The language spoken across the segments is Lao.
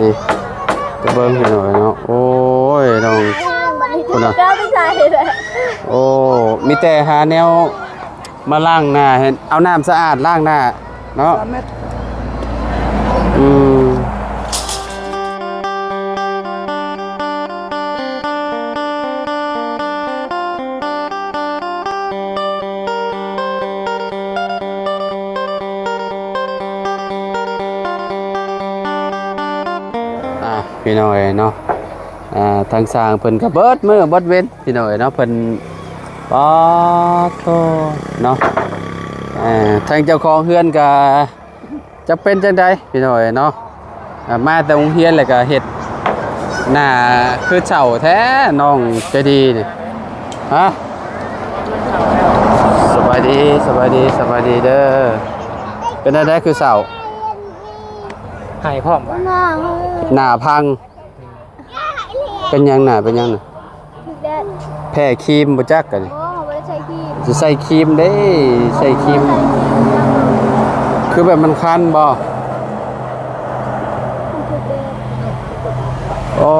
ນີ້ ໄປເບິ່ງພີ່ນ້ອງເນາະ. ໂອ້ຍ ນ້ອງ ພຸ້ນນະ ໂອ້ ມີແຕ່ຫາແນວມາລ້າງໜ້າ ເຫັນ ເອົານ້ຳສະອາດລ້າງໜ້າເນາະ. ອືມ ອ່າ ພີ່ນ້ອງເອີຍເນາະ ອ່າ ທາງຊ່າງເພິ່ນກໍເບິດມື້ເບິດເວັນ ພີ່ນ້ອງເອີຍເນາະ ເພິ່ນ ປາໂທເນາະ ອ່າ ທາງເຈົ້າຂອງເຮືອນກໍ ຈັກເປັນຈັ່ງໃດພີ່ນ້ອງເອີຍເນາະ. ອ່າ ມາແຕ່ໂຮງຮຽນແລ້ວກໍເຮັດໜ້າຄືເຖົ້າແທ້ ນ້ອງໃຈດີນີ້. ຮະ ສະບາຍດີ ສະບາຍດີ ສະບາຍດີເດີ. ເປັນຈັ່ງໃດຄືເຖົ້າ? ໄຫ້ພ້ອມ ໜ້າພັງ. ເປັນຫຍັງນະ ເປັນຫຍັງນະ? ແພ້ຄຣີມບໍ່ຈັກ ອັນນີ້ ບໍ່ ບໍ່ໄດ້ໃຊ້ຄຣີມ. ຊິໃຊ້ຄຣີມເດ້ ໃຊ້ຄຣີມ ຄືແບບມັນຄັນບໍ່? ໂອ້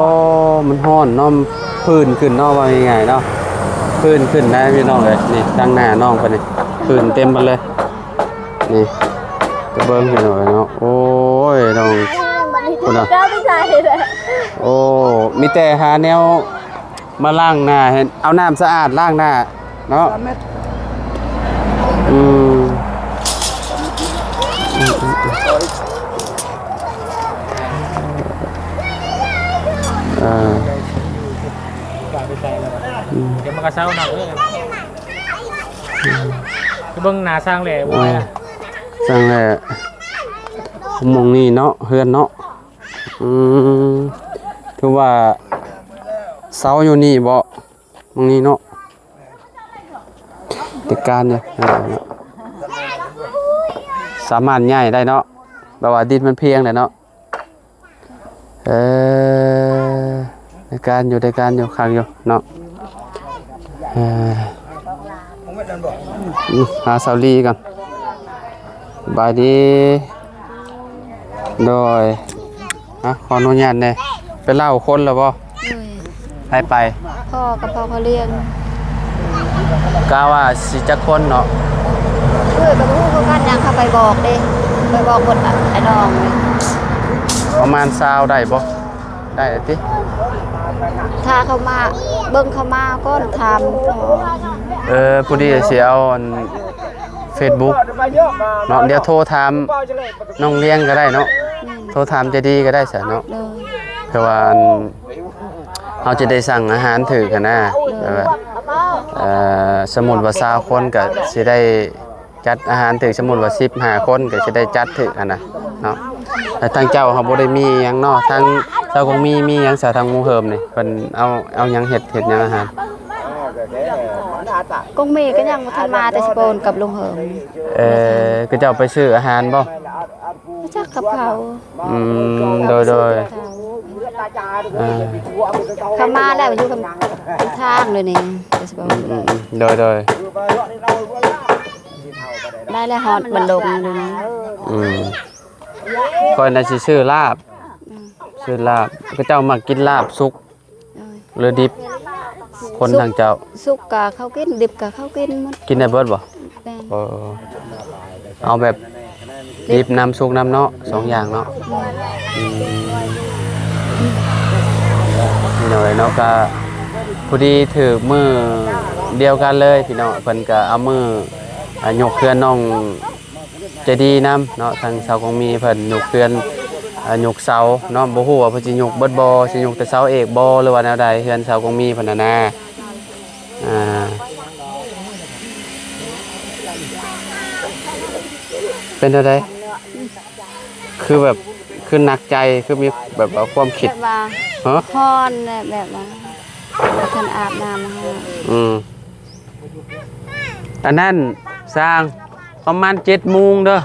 ມັນຮ້ອນເນາະ ມັນຜື່ນຂຶ້ນເນາະ ເວົ້າງ່າຍໆເນາະ ຜື່ນຂຶ້ນໄດ໋ພີ່ນ້ອງເອີຍ. ນີ້ ທາງໜ້ານ້ອງເພິ່ນນີ້ ຜື່ນເຕັມໝົດເລີຍ. ນີ້ ໄປເບິ່ງພີ່ນ້ອງເນາະ. ໂອ້ຍ ນ້ອງ ພຸ້ນນະ ໂອ້ ມີແຕ່ຫາແນວມາລ້າງໜ້າ ເຫັນ ເອົານ້ຳສະອາດລ້າງໜ້າເນາະ. ອືມ ເອີ ອືມ ດຽວມັນກໍເຊົາເນາະ. ໄປເບິ່ງໜ້າຊ່າງແຫຼະ ເອີ ຊ່າງແຫຼະ ໝ່ອງນີ້ເນາະ ເຮືອນເນາະ. ອືມ ຖືວ່າເຊົາຢູ່ນີ້ເບາະ ໝ່ອງນີ້ເນາະ ຈັດການຢູ່. ສາມາດຍ້າຍໄດ້ເນາະ ແບບວ່າດິນມັນພຽງແຫຼະເນາະ. ເອີ ໄດ້ການຢູ່ ໄດ້ການຢູ່ ຄັກຢູ່ເນາະ. ເອີ ຫາສາວລີກ່ອນ. ສະບາຍດີ. ໂດຍ ອ່ະ ຂໍອະນຸຍາດແດ່. ໄປເລົ່າຄົນແລ້ວບໍ່? ໂດຍ ໃຜໄປ? ພໍ່ກັບພໍ່ພໍ່ລ້ຽງ. ກະວ່າຊິຈັກຄົນເນາະ? ເອີ ກໍບໍ່ຮູ້ຄືກັນ ຍັງເຂົ້າໄປບອກເດ້ ໄປບອກໝົດ ອ້າຍນ້ອງ. ປະມານຊາວໄດ້ບໍ່? ໄດ້ຕິ. ຖ້າເຂົາມາເບິ່ງ ເຂົາມາກ່ອນ ຖາມ. ເອີ ພໍດີຊິເອົາອັນ ເຟສບຸກເນາະ ດຽວໂທຖາມນ້ອງລ້ຽງກໍໄດ້ເນາະ. ແມ່ນ ໂທຖາມໃຈດີກໍໄດ້ຊະເນາະ. ໂດຍ ເພື່ອວ່າອັນ ເຮົາຈະໄດ້ສັ່ງອາຫານຖືກຫັ້ນນະ. ໂດຍ ແບບວ່າ ເອີ ສົມມຸດວ່າຊາວຄົນກໍຊິໄດ້ຈັດອາຫານຖືກ ສົມມຸດວ່າສິບຫ້າຄົນກໍຊິໄດ້ຈັດຖືກຫັ້ນນະເນາະ. ແລ້ວທາງເຈົ້າເຮົາບໍ່ໄດ້ມີຫຍັງເນາະ ທາງເຈົ້າຄົງມີ ມີຫຍັງຊະ ທາງໝູ່ເຮີມນີ້ ເພິ່ນເອົາ ເອົາຫຍັງເຮັດ ເຮັດຫຍັງອາຫານ? ກົງເມກໍຍັງບໍ່ທັນມາ ແຕ່ຊິໂປນກັບລຸງເຮີມ. ເອີ ເຂົາເຈົ້າໄປຊື້ອາຫານບໍ່? ບໍ່ຈັກກັບເຂົາ. ອືມ ໂດຍ ໂດຍ ເຂົາ ເອີ ເຂົາມາແລ້ວ ຢູ່ທາງເລີຍນີ້. ອືມ ໂດຍ ໂດຍ ໄດ້ແລ້ວ ຮອດບັນລົງເລີຍນີ້. ອືມ ຂ້ອຍນະຊິຊື້ລາບ ອືມ ຊື້ລາບ. ເຂົາເຈົ້າມັກກິນລາບສຸກ ໂດຍ ຫຼືດິບ? ຄົນທາງເຈົ້າ ສຸກກະເຂົາກິນ ດິບກະເຂົາກິນໝົດ. ກິນໄດ້ເບິດບໍ່? ແມ່ນ ເອີ ເອົາແບບດິບນຳ ສຸກນຳເນາະ ສອງຢ່າງເນາະ. ອືມ ພີ່ນ້ອງເອີຍເນາະ ກະພໍດີຖືກມື້ດຽວກັນເລີຍພີ່ນ້ອງ. ເພິ່ນກະເອົາມື້ ອ່າ ຍົກເຮືອນນ້ອງ ໃຈດີນຳເນາະ ທາງສາວກອງມີເພິ່ນຍົກເຮືອນ ເອີ ຍົກເສົາເນາະ. ບໍ່ຮູ້ວ່າເພິ່ນຊິຍົກເບິດບໍ່ ຊິຍົກແຕ່ເສົາເອກບໍ່ ຫຼືວ່າແນວໃດ ເຮືອນສາວກອງມີເພິ່ນນະນາ. ອ່າ ເປັນແນວໃດ? ຄືແບບ ຄືໜັກໃຈ ຄືມີແບບວ່າຄວາມຄິດ ແບບວ່າ ຮະ? ຮ້ອນແຫຼະ ແບບວ່າບໍ່ທັນອາບນ້ຳ. ອືມ ອັນນັ້ນຊ່າງ ປະມານເຈັດໂມງເດີ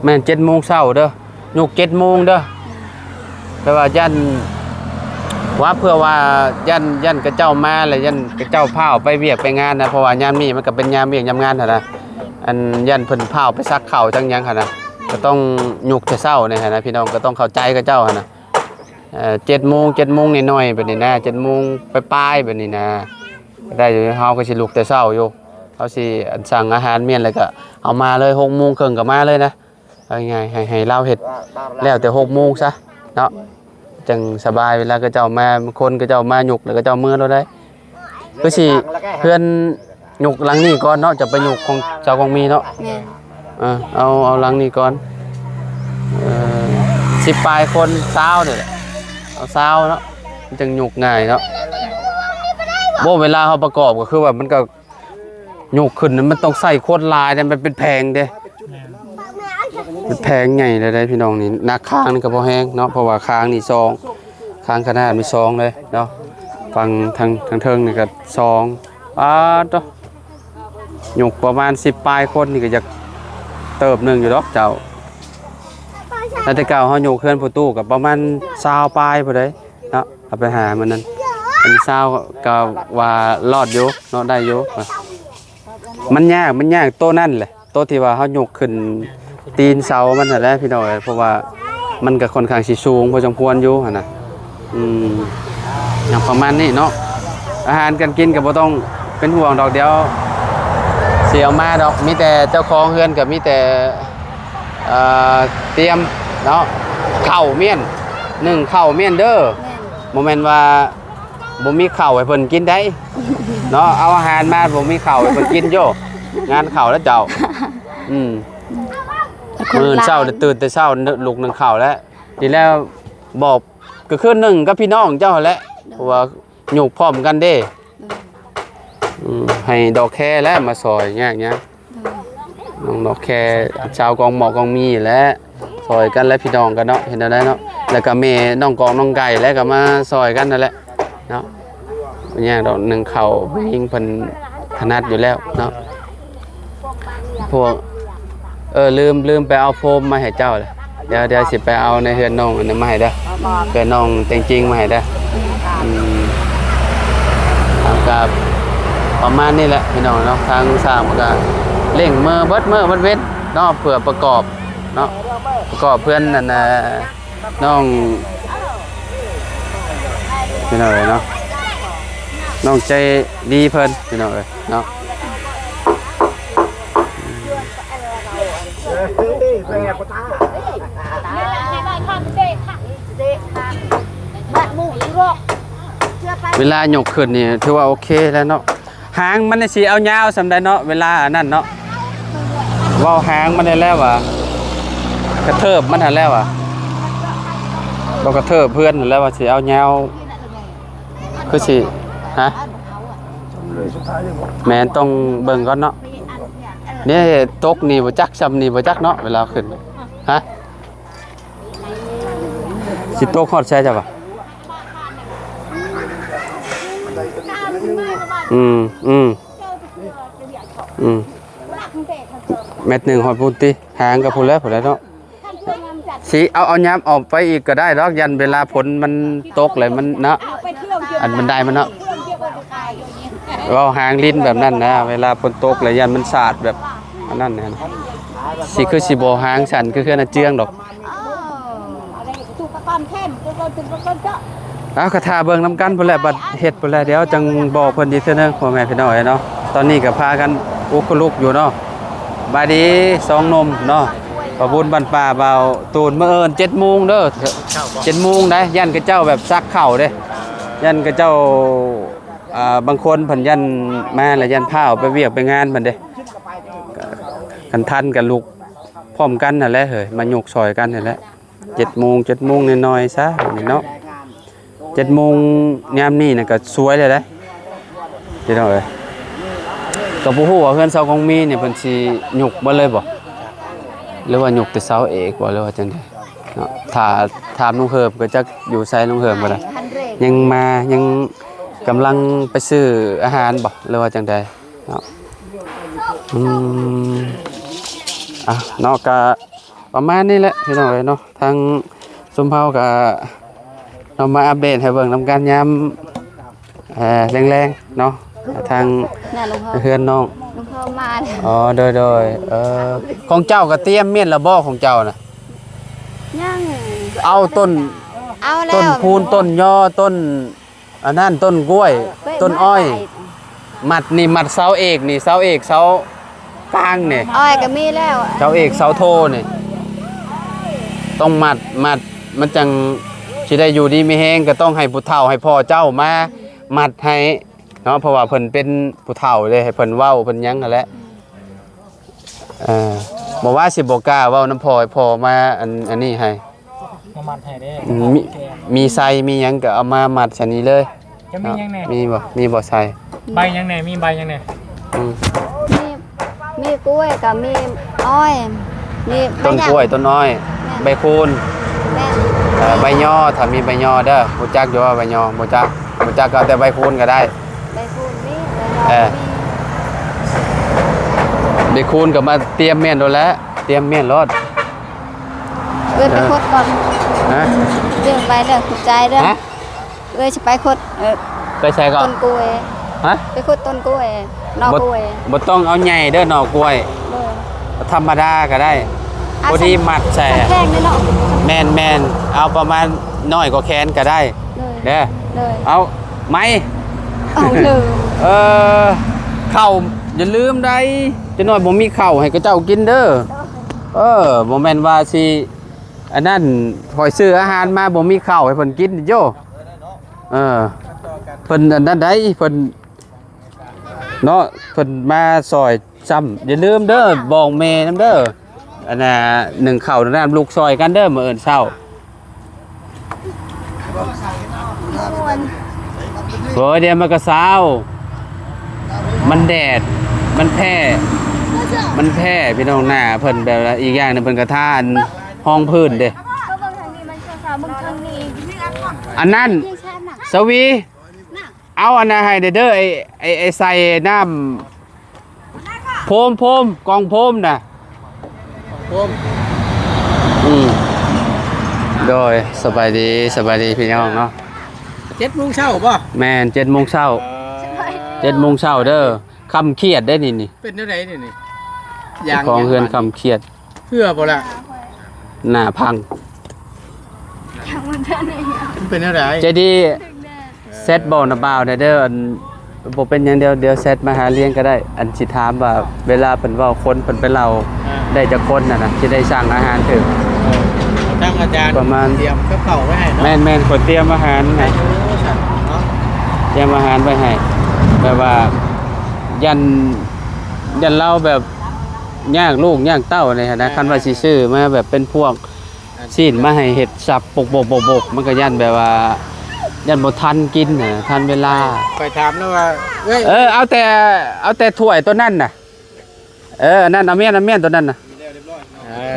ແມ່ນເຈັດໂມງເຊົ້າເດີ ຍົກເຈັດໂມງເດີ. ແຕ່ວ່າຢ້ານ ວ່າເພື່ອວ່າຢ້ານ ຢ້ານເຂົາເຈົ້າມາ ແລ້ວຢ້ານເຂົາເຈົ້າພ້າວໄປວຽກໄປງານນະ ເພາະວ່າຍາມນີ້ມັນກໍເປັນຍາມວຽກຍາມງານຫັ້ນນະ. ອັນ ຢ້ານເພິ່ນພ້າວໄປສັກເຂົ້າຈັກຫຍັງຫັ້ນນະ. ເອີ ຕ້ອງຍົກແຕ່ເຊົ້ານີ້ຫັ້ນນະ ພີ່ນ້ອງກໍຕ້ອງເຂົ້າໃຈເຂົາເຈົ້າຫັ້ນນະ. ເອີ ເຈັດໂມງ ເຈັດໂມງໜ້ອຍໆ ແບບນີ້ນະ ເຈັດໂມງປາຍໆ ແບບນີ້ນະ ໄດ້ຢູ່. ເຮົາກໍຊິລຸກແຕ່ເຊົ້າຢູ່ ເຮົາຊິ ອັນ ສັ່ງອາຫານມ້ຽນ ແລ້ວກໍເອົາມາເລີຍ ຫົກໂມງເຄິ່ງກໍມາເລີຍນະ. ເອົາງ່າຍໆ ໃຫ້ ໃຫ້ລາວເຮັດແລ້ວແຕ່ຫົກໂມງຊະເນາະ ຈັ່ງສະບາຍ. ເວລາເຂົາເຈົ້າມາ ຄົນເຂົາເຈົ້າມາຍົກ ແລ້ວເຂົາເຈົ້າເມືອໂລດໄດ໋. ຄືຊິເຮືອນຍົກຫຼັງນີ້ກ່ອນເນາະ ຈະໄປຍົກຂອງຊາວກອງມີເນາະ. ແມ່ນ. ເອີ ເອົາ ເອົາຫຼັງນີ້ກ່ອນ. ເອີ ສິບປາຍຄົນ ຊາວນີ້ແຫຼະ ເອົາຊາວເນາະ ມັນຈັ່ງຍົກງ່າຍເນາະ. ບໍ່ ເວລາເຮົາປະກອບກໍຄືວ່າມັນກໍ ຍົກຂຶ້ນນັ້ນມັນຕ້ອງໃຊ້ຄົນຫຼາຍເດ້ ມັນເປັນແຜງເດ້. ແມ່ນ. ເປັນແຜງໃຫຍ່ເລີຍເດ້ພີ່ນ້ອງ. ນີ້ໜັກຄາງນີ້ກໍພໍແຮງເນາະ ເພາະວ່າຄາງນີ້ສອງ ຄາງຂະໜາດມີສອງເລີຍເນາະ. ຝັ່ງທາງ ທາງເທິງນີ້ກໍສອງ. ປາດໂທ້ ຍົກປະມານສິບປາຍຄົນນີ້ກໍຢາກເຕີບໜຶ່ງຢູ່ດອກເຈົ້າ. ແຕ່ແຕ່ເກົ່າເຮົາຍົກເຮືອນພໍ່ຕູ້ກໍປະມານຊາວປາຍພຸ້ນເດ້ເນາະ. ເອົາໄປຫາມື້ນັ້ນ ອັນຊາວກໍວ່າລອດຢູ່ເນາະ ໄດ້ຢູ່. ມັນຍາກ ມັນຍາກໂຕນັ້ນແຫຼະ ໂຕທີ່ວ່າເຮົາຍົກຂຶ້ນຕີນເສົາມັນຫັ້ນແຫຼະພີ່ນ້ອງເອີຍ ເພາະວ່າມັນກໍຄ່ອນຂ້າງຊິສູງພໍສົມຄວນຢູ່ຫັ້ນນະ. ອືມ ຫຍັງປະມານນີ້ເນາະ. ອາຫານການກິນກໍບໍ່ຕ້ອງເປັນຫ່ວງດອກ ດຽວຊິເອົາມາດອກ. ມີແຕ່ເຈົ້າຂອງເຮືອນກໍມີແຕ່ ເອີ ຕຽມເນາະ ເຂົ້າມ້ຽນ ໜຶ້ງເຂົ້າມ້ຽນເດີ. ແມ່ນ. ບໍ່ແມ່ນວ່າບໍ່ມີເຂົ້າໃຫ້ເພິ່ນກິນໄດ໋ເນາະ. ເອົາອາຫານມາບໍ່ມີເຂົ້າໃຫ້ເພິ່ນກິນໂຢ ງານເຂົ້າແລ້ວເຈົ້າ. ອືມ ມື້ເຊົ້າຕື່ນແຕ່ເຊົ້າ ລຸກໜຶ້ງເຂົ້າແລ້ວ. ທີແລ້ວບອກ ກໍຄືໜຶ້ງກັບພີ່ນ້ອງເຈົ້າຫັ້ນແຫຼະ ເພາະວ່າ ຍົກພ້ອມກັນເດ້. ໂດຍ. ອືມ ໃຫ້ດອກແຄແຫຼະມາຊ່ອຍ ຍາກຫຍັງ. ໂດຍ. ນ້ອງດອກແຄ ຊາວກອງໝໍກອງມີແຫຼະ ຊ່ອຍກັນແຫຼະ ພີ່ນ້ອງກັນເນາະ ເຮັດແນວໃດເນາະ. ແລ້ວກໍແມ່ນ້ອງກອງນ້ອງໄກ່ແຫຼະ ກໍມາຊ່ອຍກັນນັ້ນແຫຼະເນາະ. ບໍ່ຍາກດອກ ໜຶ້ງເຂົ້າຜູ້ຍິງເພິ່ນຖະໜັດຢູ່ແລ້ວເນາະ. ພວກ ເອີ ລືມ ລືມໄປເອົາໂຟມມາໃຫ້ເຈົ້າເດ້. ດຽວ ດຽວຊິໄປເອົາໃນເຮືອນນ້ອງອັນນັ້ນມາໃຫ້ເດີ ເພື່ອນ້ອງແຕ່ງຈິງມາໃຫ້ເດີ. ອືມ ເອົາ ກໍປະມານນີ້ແຫຼະພີ່ນ້ອງເນາະ. ທາງຊ່າງມັນກໍເລັ່ງມື້ເບິດມື້ເບິດເວັນເນາະ ເພື່ອປະກອບເນາະ ປະກອບເພື່ອນອັນນ່າ ນ້ອງ ພີ່ນ້ອງເອີຍເນາະ ນ້ອງໃຈດີເພິ່ນ ພີ່ນ້ອງເອີຍເນາະ. ເວລາຍົກຂຶ້ນນີ້ຖືວ່າໂອເຄແລ້ວເນາະ. ຫາງມັນນີ້ຊິເອົາຍາວສ່ຳໃດເນາະ ເວລາອັນນັ້ນເນາະ. ເວົ້າຫາງມັນໄດ້ແລ້ວວ່າ ກະເທີບມັນຫັ້ນແລ້ວວ່າ ເວົ້າກະເທີບເພື່ອນຫັ້ນແລ້ວວ່າຊິເອົາຍາວ ຄືຊິ ຮະ? ແມ່ນ ຕ້ອງເບິ່ງກ່ອນເນາະ. ນີ້ຕົກນີ້ບໍ່ຈັກ ຊ່ຳນີ້ບໍ່ຈັກເນາະ ເວລາຂຶ້ນ ຮະ? ຊິຕົກຮອດໃສຈ້ະວະ? ອືມ ອືມ ອືມ ແມັດໜຶ່ງຮອດພຸ້ນຕິ ຫາງກໍພຸ້ນແຫຼະ ພຸ້ນແຫຼະເນາະ. ຊິເອົາ ເອົາຍາມອອກໄປອີກກໍໄດ້ດອກ ຢ້ານເວລາຝົນມັນຕົກແລ້ວມັນເນາະ ອັນມັນໄດ້ມັນເນາະ. ເວົ້າຫາງລິ້ນແບບນັ້ນນະ ເວລາຝົນຕົກແລ້ວຢ້ານມັນສາດແບບອັນນັ້ນນະ. ຊິຄືຊິບໍ່ຫາງສັ້ນຄືເຮືອນອາເຈືອງດອກ. ເອີ ເອົາ ກໍຖ້າເບິ່ງນຳກັນພຸ້ນແຫຼະ ບັດເຮັດພຸ້ນແຫຼະ ດຽວຈັ່ງບອກເພິ່ນອີກເທື່ອໜຶ່ງ ພໍ່ແມ່ພີ່ນ້ອງເອີຍເນາະ. ຕອນນີ້ກໍພາກັນອຸກກະລຸກຢູ່ເນາະ. ສະບາຍດີສອງໜຸ່ມເນາະ ປະບຸນບ້ານປ່າ ບ່າວຕູນ. ມື້ອື່ນເຈັດໂມງເດີ ເຈັດໂມງໄດ໋ ຢ້ານເຂົາເຈົ້າແບບຊັກເຂົ້າເດ້ ຢ້ານເຂົາເຈົ້າ ອ່າ ບາງຄົນເພິ່ນຢ້ານມາແລ້ວຢ້ານພາອອກໄປວຽກໄປງານເພິ່ນເດ້. ຄັນທັນກໍລຸກພ້ອມກັນຫັ້ນແຫຼະເຮີ້ຍ ມາຍົກຊ່ອຍກັນຫັ້ນແຫຼະ. ເຈັດໂມງ ເຈັດໂມງໜ້ອຍໆຊະນີ້ເນາະ. ເຈັດໂມງຍາມນີ້ນະກໍສວຍແລ້ວເດ້ ພີ່ນ້ອງເອີຍ. ກໍບໍ່ຮູ້ວ່າເຮືອນຊາວກອງມີນີ້ເພິ່ນຊິຍົກເບິດເລີຍບໍ່ ຫຼືວ່າຍົກແຕ່ເສົາເອກບໍ່ ຫຼືວ່າຈັ່ງໃດເນາະ. ຖ້າຖາມລຸງເຮີບກໍຈັກຢູ່ໃສ ລຸງເຮີບກໍໄດ້ ຍັງມາ ຍັງກຳລັງໄປຊື້ອາຫານບໍ່ ຫຼືວ່າຈັ່ງໃດເນາະ. ອືມ ອ່ະເນາະ ກະ ປະມານນີ້ແຫຼະພີ່ນ້ອງເອີຍເນາະ. ທາງຊຸມເຮົາກະເນາະ ມາອັບເດດໃຫ້ເບິ່ງນຳກັນຍາມ ເອີ ແລງໆເນາະ ທາງເຮືອນນ້ອງ ເອົາມາແລ້ວ. ອໍ ໂດຍໆ ເອີ ຂອງເຈົ້າກໍຕຽມມ້ຽນແລ້ວບໍ່ ຂອງເຈົ້ານະ? ຍັງ. ເອົາຕົ້ນ ເອົາແລ້ວ ຕົ້ນຄູນ ຕົ້ນຍໍ ຕົ້ນອັນນັ້ນ ຕົ້ນກ້ວຍ ຕົ້ນອ້ອຍ ມັດນີ້ ມັດເສົາເອກນີ້ ເສົາເອກ ເສົາກາງນີ້ ອ້ອຍກໍມີແລ້ວ ເສົາເອກ ເສົາໂທນີ້ ຕ້ອງມັດ ມັດ ມັນຈັ່ງຊິໄດ້ຢູ່ດີມີແຮງ ກໍຕ້ອງໃຫ້ຜູ້ເຖົ້າ ໃຫ້ພໍ່ເຈົ້າມາມັດໃຫ້ ເນາະ ເພາະວ່າເພິ່ນເປັນຜູ້ເຖົ້າເດ້ ໃຫ້ເພິ່ນເວົ້າເພິ່ນຫຍັງຫັ້ນແຫຼະ. ເອີ ບໍ່ວ່າຊິບໍ່ກ້າເວົ້ານຳພໍ່ ໃຫ້ພໍ່ມາອັນ ອັນນີ້ໃຫ້ ມາມັດໃຫ້ເດ້. ອືມ ມີ ມີໄຊມີຫຍັງກໍເອົາມາມັດຊະນີ້ເລີຍ. ຈະມີຫຍັງແດ່? ມີບໍ່ ມີບໍ່ໄຊ? ໃບຫຍັງແດ່? ມີໃບຫຍັງແດ່? ອືມ ມີ ມີກ້ວຍ ກໍມີອ້ອຍ ມີ ຕົ້ນກ້ວຍ ຕົ້ນອ້ອຍ ແມ່ນ ໃບຄູນ ແມ່ນ ເອີ ໃບຍໍ ຖ້າມີໃບຍໍເດີ. ຮູ້ຈັກຢູ່ບໍ່ໃບຍໍ? ບໍ່ຈັກ ບໍ່ຈັກກໍເອົາແຕ່ໃບຄູນກໍໄດ້. ໃບຄູນມີ ເອີ ໃບຄູນກໍມາຕຽມມ້ຽນໂລດແຫຼະ ຕຽມມ້ຽນໂລດ. ເອື້ອຍໄປ ເອີ ຂົດກ່ອນ ຮະ ເລື່ອງໄປເດີ ຂອບໃຈເດີ ຮະ ເອື້ອຍຊິໄປຂົດ ເອີ ໄປໃສກໍ ຕົ້ນກ້ວຍ ຮະ ໄປຂົດຕົ້ນກ້ວຍ ໜໍ່ກ້ວຍ ບໍ່ ບໍ່ຕ້ອງເອົາໃຫຍ່ເດີ ໜໍ່ກ້ວຍ ໂດຍ ທຳມະດາກໍໄດ້ ພໍດີມັດໃສ່ ແຂງເນາະ ແມ່ນໆ ເອົາປະມານນ້ອຍກວ່າແຂນກໍໄດ້ ໂດຍ ເດີ ໂດຍ ເອົາໄມ້ ເອົາເລີຍ ເອີ ເຂົ້າຢ່າລືມໄດ໋ ຈັກໜ້ອຍບໍ່ມີເຂົ້າໃຫ້ເຂົາເຈົ້າກິນເດີ ໂດຍ ເອີ ບໍ່ແມ່ນວ່າຊິ ອັນນັ້ນ ຂ້ອຍຊື້ອາຫານມາບໍ່ມີເຂົ້າໃຫ້ເພິ່ນກິນໂຢ ເອີ ເພິ່ນອັນນັ້ນໃດ໋ ເພິ່ນເນາະ ເພິ່ນມາຊ່ອຍຊ້ຳ ຢ່າລືມເດີ ບອກແມ່ນຳເດີ ອັນນ່າ ໜຶ້ງເຂົ້າໜຶ້ງນ້ຳ ລຸກຊ່ອຍກັນເດີ ມື້ອື່ນເຊົ້າ. ໂອ້ຍ ດຽວມັນກໍເຊົາ ມັນແດດ ມັນແພ້ ມັນແພ້ ພີ່ນ້ອງ ໜ້າເພິ່ນແບບວ່າ ອີກຢ່າງໜຶ່ງເພິ່ນກໍທາອັນຮອງພື້ນເດ້ ອັນນັ້ນ ສະຫວີ ເອົາອັນນັ້ນໃຫ້ແດ່ເດີ ໄອ້ ໄອ້ ໄອ້ໃສ່ນ້ຳ ໂຟມ ໂຟມ ກ່ອງໂຟມນະ ໂຟມ ອືມ ໂດຍ ສະບາຍດີ ສະບາຍດີພີ່ນ້ອງເນາະ ເຈັດໂມງເຊົ້າບໍ່? ແມ່ນ ເຈັດໂມງເຊົ້າ ເອີ ເຈັດໂມງເຊົ້າເດີ ຄ່ຳຄຽດເດ້ນີ້ ນີ້ ເປັນແນວໃດນີ້ ນີ້ ຂອງເຮືອນຄ່ຳຄຽດ ເພື່ອບໍ່ລະ ໜ້າພັງ ມັນເປັນແນວໃດ? ໃຈດີ ແຊັດບອກນະບ່າວແດ່ເດີ ອັນ ບໍ່ເປັນຫຍັງ ດຽວ ດຽວແຊັດມາຫາລ້ຽງກໍໄດ້ ອັນຊິຖາມວ່າເວລາເພິ່ນເວົ້າຄົນເພິ່ນໄປເລົ່າ ເອີ ໄດ້ຈັກຄົນຫັ້ນນະ ຊິໄດ້ສັ່ງອາຫານຖືກ ເອີ ທາງອາຈານປະມານຕຽມກັບເຂົ້າໄວ້ໃຫ້ເນາະ ແມ່ນໆ ຂ້ອຍຕຽມອາຫານໃຫ້ ໂອ້ ຊັ້ນເນາະ ຕຽມອາຫານໄວ້ໃຫ້ ແບບວ່າຢ້ານ ຢ້ານລາວແບບຍາກລູກຍາກເຕົ້ານີ້ຫັ້ນນະ ເອີ ຄັນວ່າຊິຊື້ມາແບບເປັນພວກ ຊີ້ນມາໃຫ້ເຮັດສັບ ບົກໆໆໆ ມັນກໍຢ້ານແບບວ່າ ຢ້ານບໍ່ທັນກິນນະ ທັນເວລາ ຂ້ອຍຖາມແລ້ວວ່າ ເອີຍ ເອີ ເອົາແຕ່ ເອົາແຕ່ຖ້ວຍຕົວນັ້ນນະ ເອີ ອັນນັ້ນ ເອົາມ້ຽນ ເອົາມ້ຽນຕົວນັ້ນນະ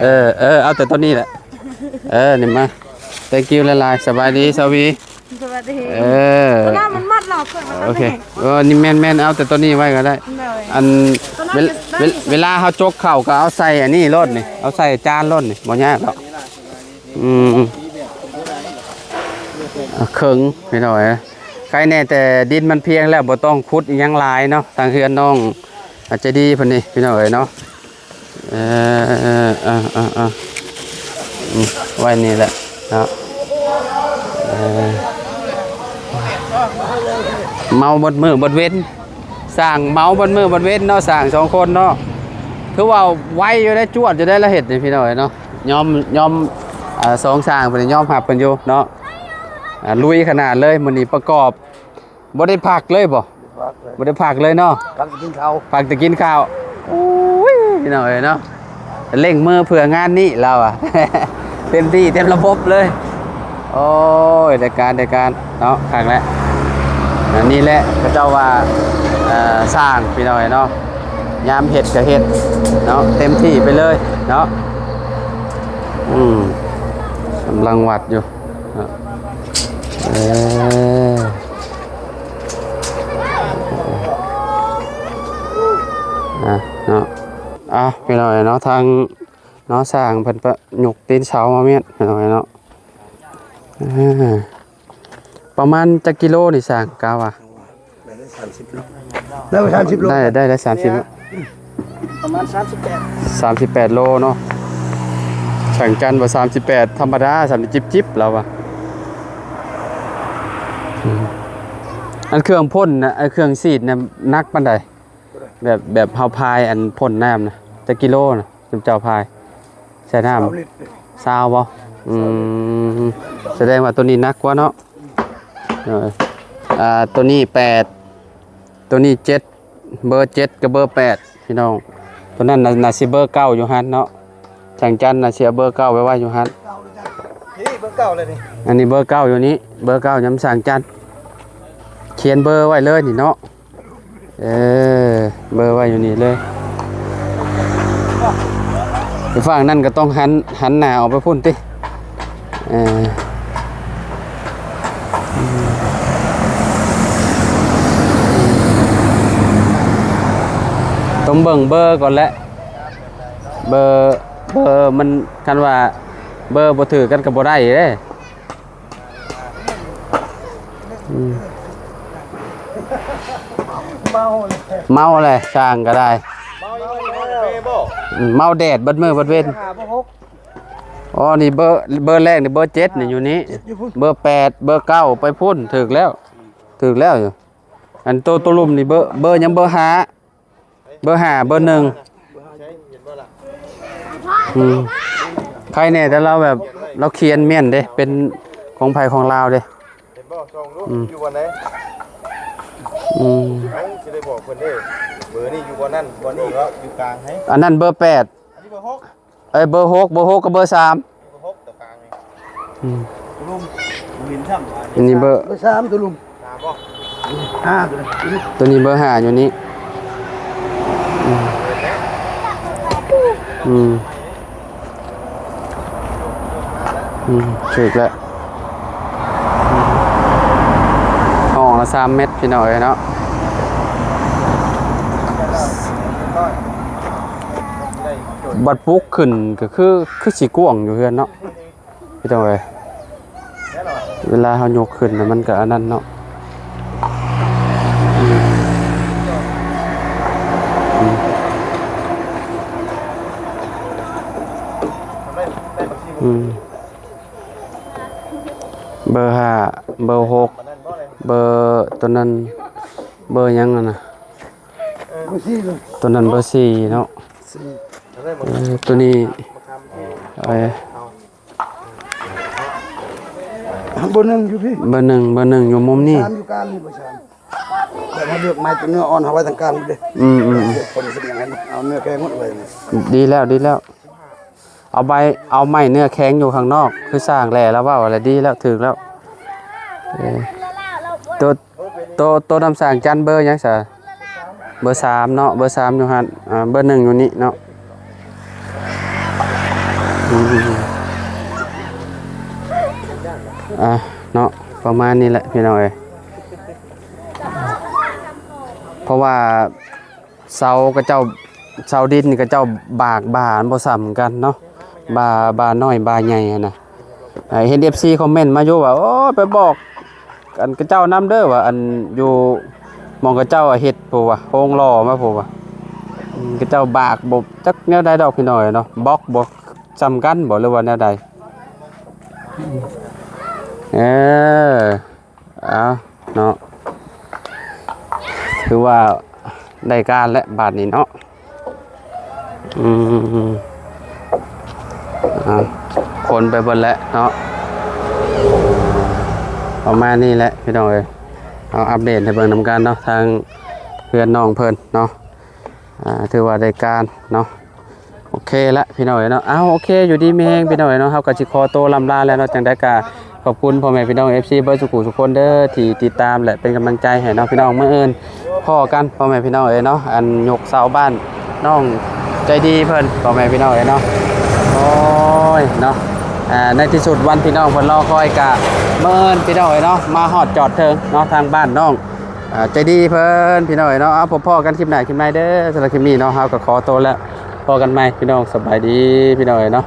ເອີ ເອີ ເອີ ເອົາແຕ່ຕົວນີ້ແຫຼະ ເອີ ນີ້ມາ thank you ຫຼາຍໆ ສະບາຍດີ ສາວຫວີ ສະຫວັດດີ ເອີ ຕົວນັ້ນມັນໝົດແລ້ວ ເກີດມາ ໂອເຄ ເອີ ນີ້ແມ່ນໆ ເອົາແຕ່ຕົວນີ້ໄວ້ກໍໄດ້ ໂດຍ ອັນ ຕົວນັ້ນ ເວລາ ເວລາ ເວລາເຮົາຈົກເຂົ້າກໍເອົາໃສ່ອັນນີ້ໂລດນີ້ ເອີ ເອົາໃສ່ຈານໂລດນີ້ ບໍ່ຍາກດອກ ອືມ ເຄິ່ງ ພີ່ນ້ອງເອີຍ ໃຄແນ່ແຕ່ດິນມັນພຽງແລ້ວ ບໍ່ຕ້ອງຂຸດອີ່ຫຍັງຫຼາຍເນາະ ທາງເຮືອນນ້ອງ ອາ ໃຈດີເພິ່ນນີ້ ພີ່ນ້ອງເອີຍເນາະ ເອີ ເອີ ເອີ ເອີ ອືມ ໄວ້ນີ້ແຫຼະເນາະ ເອີ ເມົາເບິດມື້ເບິດເວັນ ຊ່າງເມົາເບິດມື້ເບິດເວັນເນາະ ຊ່າງສອງຄົນເນາະ ຖືວ່າໄວຢູ່ເດ້ ຈວດຢູ່ເດ້ ລະເຮັດນີ້ ພີ່ນ້ອງເອີຍເນາະ ຍອມ ຍອມ ອາ ສອງຊ່າງເພິ່ນຍອມຮັບເພິ່ນຢູ່ເນາະ ອາ ລຸຍຂະໜາດເລີຍ ມື້ນີ້ປະກອບ ບໍ່ໄດ້ພັກເລີຍບໍ່? ບໍ່ໄດ້ພັກເລີຍເນາະ ພັກແຕ່ກິນເຂົ້າ ພັກແຕ່ກິນເຂົ້າ ໂອ້ຍ ພີ່ນ້ອງເອີຍເນາະ ເລັ່ງມືເພື່ອງານນີ້ລາວອະ ເຕັມທີ່ເຕັມລະບົບເລີຍ ໂອ້ຍ ໄດ້ການ ໄດ້ການເນາະ ຄັກແຫຼະ ອັນນີ້ແຫຼະເຂົາເຈົ້າວ່າ ເອີ ຊ່າງ ພີ່ນ້ອງເອີຍເນາະ ຍາມເຮັດກໍເຮັດເນາະ ເຕັມທີ່ໄປເລີຍເນາະ ອືມ ກຳລັງວັດຢູ່ ເອີ ອ່ະເນາະ ອ່ະ ພີ່ນ້ອງເນາະ ທາງເນາະ ຊ່າງເພິ່ນປະຍົກຕີນເສົາມາແມ່ນ ພີ່ນ້ອງເນາະ ອ່າ ປະມານຈັກກິໂລນີ້ຊ່າງ ກະວ່າ ໄດ້ສາມສິບໂລ ໄດ້ ໄດ້ ໄດ້ສາມສິບໂລ. ປະມານສາມສິບແປດ ສາມສິບແປດໂລເນາະ. ຊ່າງຈັນວ່າສາມສິບແປດທຳມະດາ ສາມສິບຈິບໆ ລາວວ່າ. ອືມ ອັນເຄື່ອງພົ່ນນະ ໄອ້ເຄື່ອງສີດນະ ໜັກປານໃດ? ແບບ ແບບເຮົາພາຍອັນພົ່ນນ້ຳນະ ຈັກກິໂລນະ ຊຸມເຈົ້າພາຍໃສ່ນ້ຳ? ຊາວລິດ ຊາວບໍ່? ອືມ ສະແດງວ່າໂຕນີ້ໜັກກວ່າເນາະ. ເອີ ອ່າ ໂຕນີ້ແປດ ໂຕນີ້ເຈັດ ເບີເຈັດກັບເບີແປດພີ່ນ້ອງ. ໂຕນັ້ນໜ້າ ໜ້າຊິເບີເກົ້າຢູ່ຫັ້ນເນາະ. ຊ່າງຈັນໜ້າຊິເອົາເບີເກົ້າໄປໄວ້ຢູ່ຫັ້ນ. ນີ້ເບີເກົ້າເລີຍນີ້. ອັນນີ້ເບີເກົ້າຢູ່ນີ້ ເບີເກົ້ານຳຊ່າງຈັນ ຂຽນເບີໄວ້ເລີຍນີ້ເນາະ. ເອີ ເບີໄວ້ຢູ່ນີ້ເລີຍ. ໄປຝັ່ງນັ້ນກໍຕ້ອງຫັນ ຫັນໜ້າອອກໄປພຸ້ນຕິ. ເອີ ອືມ ຕ້ອງເບິ່ງເບີກ່ອນແຫຼະ. ເບີ ເບີມັນ ຄັນວ່າເບີບໍ່ຖືກກັນກໍບໍ່ໄດ້ເດ້. ອືມ ເມົາແຫຼະ ຊ່າງກໍໄດ້. ເມົາແດດເບິດມື້ເບິດເວັນ. ອໍ ນີ້ເບີ ເບີແລກນີ້ເບີເຈັດນີ້ຢູ່ນີ້. ເບີແປດ ເບີເກົ້າໄປພຸ້ນ. ຖືກແລ້ວ ຖືກແລ້ວຢູ່. ອັນໂຕ ໂຕລຸ່ມນີ້ເບີ ເບີຫຍັງ? ເບີຫ້າ ເບີຫ້າ ເບີໜຶ່ງ. ອືມ ໃຄແນ່ ແຕ່ລາວແບບ ລາວຂຽນແມ່ນເດ້ ເປັນຂອງໃຜຂອງລາວເດ້. ເຫັນບໍ່? ສ່ອງດູ ອືມ ຢູ່ບ່ອນໃດ? ອືມ ເອົ້າ ຊິໄດ້ບອກເພິ່ນເດ້ ເບີນີ້ຢູ່ບ່ອນນັ້ນ ບ່ອນນີ້ເນາະ ຢູ່ກາງໃຫ້. ອັນນັ້ນເບີແປດ ອັນນີ້ເບີຫົກ. ເອີ ເບີຫົກ ເບີຫົກກັບເບີສາມ. ອືມ ລົມ ເຫັນຊ້ຳ. ອັນນີ້ເບີ ເບີສາມ ໂຕລຸ່ມ ຫ້າ ໂຕນີ້ ໂຕນີ້ເບີຫ້າຢູ່ນີ້. ອືມ ອືມ ອືມ ຖືກແລ້ວ. ຫ້ອງລະສາມແມັດ ພີ່ນ້ອງເອີຍເນາະ. ບັດປຸກຂຶ້ນກໍຄື ຄືຊິກວ້າງຢູ່ເຮືອນເນາະ ພີ່ນ້ອງເອີຍ. ເວລາເຮົາຍົກຂຶ້ນນະ ມັນກໍອັນນັ້ນເນາະ. ອືມ ອືມ ເບີຫ້າ ເບີຫົກ ເບີຕົວນັ້ນ ເບີຫຍັງຫັ້ນນະ? ເອີ ຕົວນັ້ນເບີສີ່ເນາະ. ເອີ ຕົວນີ້ ເອີ ເບີໜຶ່ງຢູ່ພີ້ ເບີໜຶ່ງ ເບີໜຶ່ງຢູ່ມຸມນີ້ ສາມຢູ່ກາງນີ້ ເບີສາມ. ແລ້ວມາເລືອກໄມ້ຕົວເນື້ອອ່ອນເຮົາໄວ້ທາງກາງເດ້. ອືມ ອືມ ອືມ ຄົນເປັນຫຍັງໃຫ້ເອົາເນື້ອແຂງໝົດໄວ້ນີ້. ດີແລ້ວ ດີແລ້ວ. ເອົາໃບ ເອົາໄມ້ເນື້ອແຂງຢູ່ຂ້າງນອກ ຄືຊ່າງແຫຼະລາວເວົ້າແຫຼະ ດີແລ້ວ ຖືກແລ້ວ. ເອີ ໂຕ ໂຕ ໂຕນຳຊ່າງຈັນເບີຫຍັງຊະ? ເບີສາມເນາະ ເບີສາມຢູ່ຫັ້ນ. ອ່າ ເບີໜຶ່ງຢູ່ນີ້ເນາະ. ອືມ ອ່າ ເນາະ ປະມານນີ້ແຫຼະ ພີ່ນ້ອງເອີຍ. ເພາະວ່າ ເສົາຂະເຈົ້າ ເສົາດິນຂະເຈົ້າບາກບ່າມັນບໍ່ສ່ຳກັນເນາະ ບ່າ ບ່ານ້ອຍບ່າໃຫຍ່ຫັ້ນນະ. ເຫັນເອັຟຊີຄອມເມັນມາຢູ່ວ່າ ໂອ້ຍ ໄປບອກອັນຂະເຈົ້ານຳເດີວ່າ ອັນຢູ່ໝ່ອງຂະເຈົ້າເຮັດພຸ້ນວ່າ ໂຮງຫຼໍ່ມາພຸ້ນວ່າ ອືມ ຂະເຈົ້າບາກບໍ່ຈັກແນວໃດດອກ ພີ່ນ້ອງເນາະ. ບອກບໍ່ສ່ຳກັນບໍ່ ຫຼືວ່າແນວໃດ? ເອີ ເອົາເນາະ ຖືວ່າໄດ້ການແລ້ວບາດນີ້ເນາະ. ອືມ ອ່າ ຄົນໄປເບິດແລ້ວເນາະ. ປະມານນີ້ແຫຼະ ພີ່ນ້ອງເອີຍ ເອົາອັບເດດໃຫ້ເບິ່ງນຳກັນເນາະ ທາງເຮືອນນ້ອງເພິ່ນເນາະ. ອ່າ ຖືວ່າໄດ້ການເນາະ. ໂອເຄລະ ພີ່ນ້ອງເອີຍເນາະ. ເອົາ ໂອເຄ ຢູ່ດີມີແຮງ ພີ່ນ້ອງເອີຍເນາະ. ເຮົາກໍຊິຂໍໂຕລ່ຳລາແລ້ວເນາະ. ຈັ່ງໃດກໍຂອບຄຸນພໍ່ແມ່ພີ່ນ້ອງເອັຟຊີເບິດສູ່ຜູ້ສູ່ຄົນເດີ ທີ່ຕິດຕາມ ແລະ ເປັນກຳລັງໃຈໃຫ້ເນາະ ພີ່ນ້ອງ. ມື້ອື່ນພໍ້ກັນ ພໍ່ແມ່ພີ່ນ້ອງເອີຍເນາະ ອັນຍົກເສົາບ້ານນ້ອງໃຈດີເພິ່ນ ພໍ່ແມ່ພີ່ນ້ອງເອີຍເນາະ. ໂອ້ຍເນາະ ອ່າ ໃນທີ່ສຸດວັນພີ່ນ້ອງເພິ່ນລໍຄອຍກະມື້ອື່ນ ພີ່ນ້ອງເອີຍເນາະ ມາຮອດຈອດເຖິງເນາະ ທາງບ້ານນ້ອງ ອ່າ ໃຈດີເພິ່ນ ພີ່ນ້ອງເອີຍເນາະ. ເອົາ ພົບພໍ້ກັນຄລິບໜ້າຄລິບໃໝ່ເດີ. ສຳລັບຄລິບນີ້ເນາະ ເຮົາກໍຂໍໂຕແລ້ວ ພໍ້ກັນໃໝ່ ພີ່ນ້ອງ. ສະບາຍດີ ພີ່ນ້ອງເອີຍເນາະ.